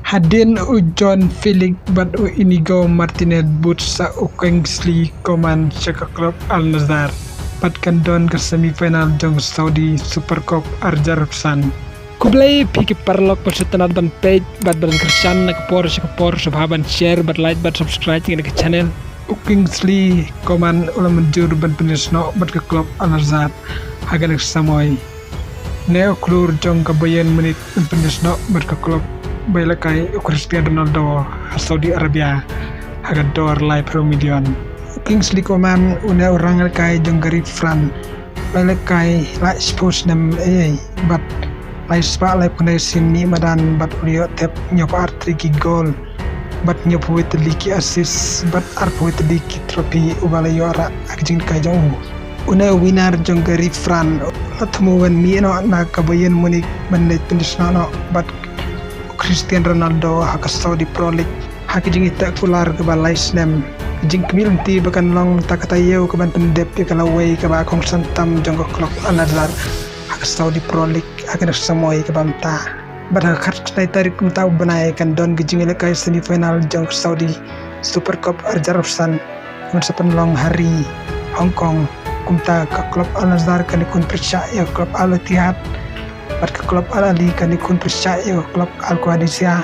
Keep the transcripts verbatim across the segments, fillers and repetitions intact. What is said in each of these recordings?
Hadien u Joao Felix bad u Inigo Martinez bud sa u Kingsley Coman sha ka klub Al Nassr bad kan don ka semi final jong Saudi Super Cup ar hajar arphew san. Khublei phi ki paralok ba sngewtynnat ban peit bad ban kyrshan na ka por sha ka por, sngewbha ban share bad like bad subscribe ïa ka channel. U Kingsley Coman u la mynjur ban pynïasnoh bad ka klub Al Nassr ha kane ka samoi. Une u khlur jong ka Bayern Munich un pynïasnoh bad ka klub ba ïalehkai u Cristiano Ronaldo ha Saudi Arabia ha ka dor laiphew million. U Kingsley Coman une u rangïalehkai jong ka ri France ba ïalehkai laiphew snem ei ei bad laispah laiphew khyndai sien mih madan bad u la ïoh thep hynñiewphew ar tylli ki gol bad hynñiewphew wei tylli ki assist bad arphew wei tylli ki trophy uba la ïoh rah ha ka jingïalehkai jong u. Une u winner jong ka ri France u la thmu ban mih noh na ka Bayern Munich ban leit pynïasnoh noh bad u Cristiano Ronaldo ha ka Saudi Pro League ha ka jingïateh kular kaba lai snem. Ka jingkyrmen lynti ba kan long mynta ka taïew kaban pyndep ïa ka lawei kaba kongsan tam jong ka klub Al Nassr ha ka Saudi Pro League ha kane ka samoi kaba mynta. Bad ha ka khatkhyndai tarik mynta u bnai kan don ka jingïalehkai semi final jong ka Saudi Super Cup ar hajar arphew san kaban sa pynlong ha ri Hong Kong. Kumta ka klub Al Nassr kan ïakhun pyrshah ïa ka klub Al Ittihad bad ka klub Al Ahli kan ïakhun pyrshah ïa ka klub Al Qadisiyah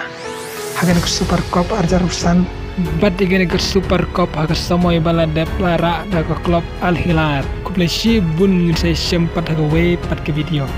ha kane ka Super Cup ar hajar arphew san. Bad ïa kane ka Super Cup ha ka samoi ba la dep la rah da ka klub Al Hilal. Khublei shibun, ngin sa ïashem pat ha kawei pat ka video.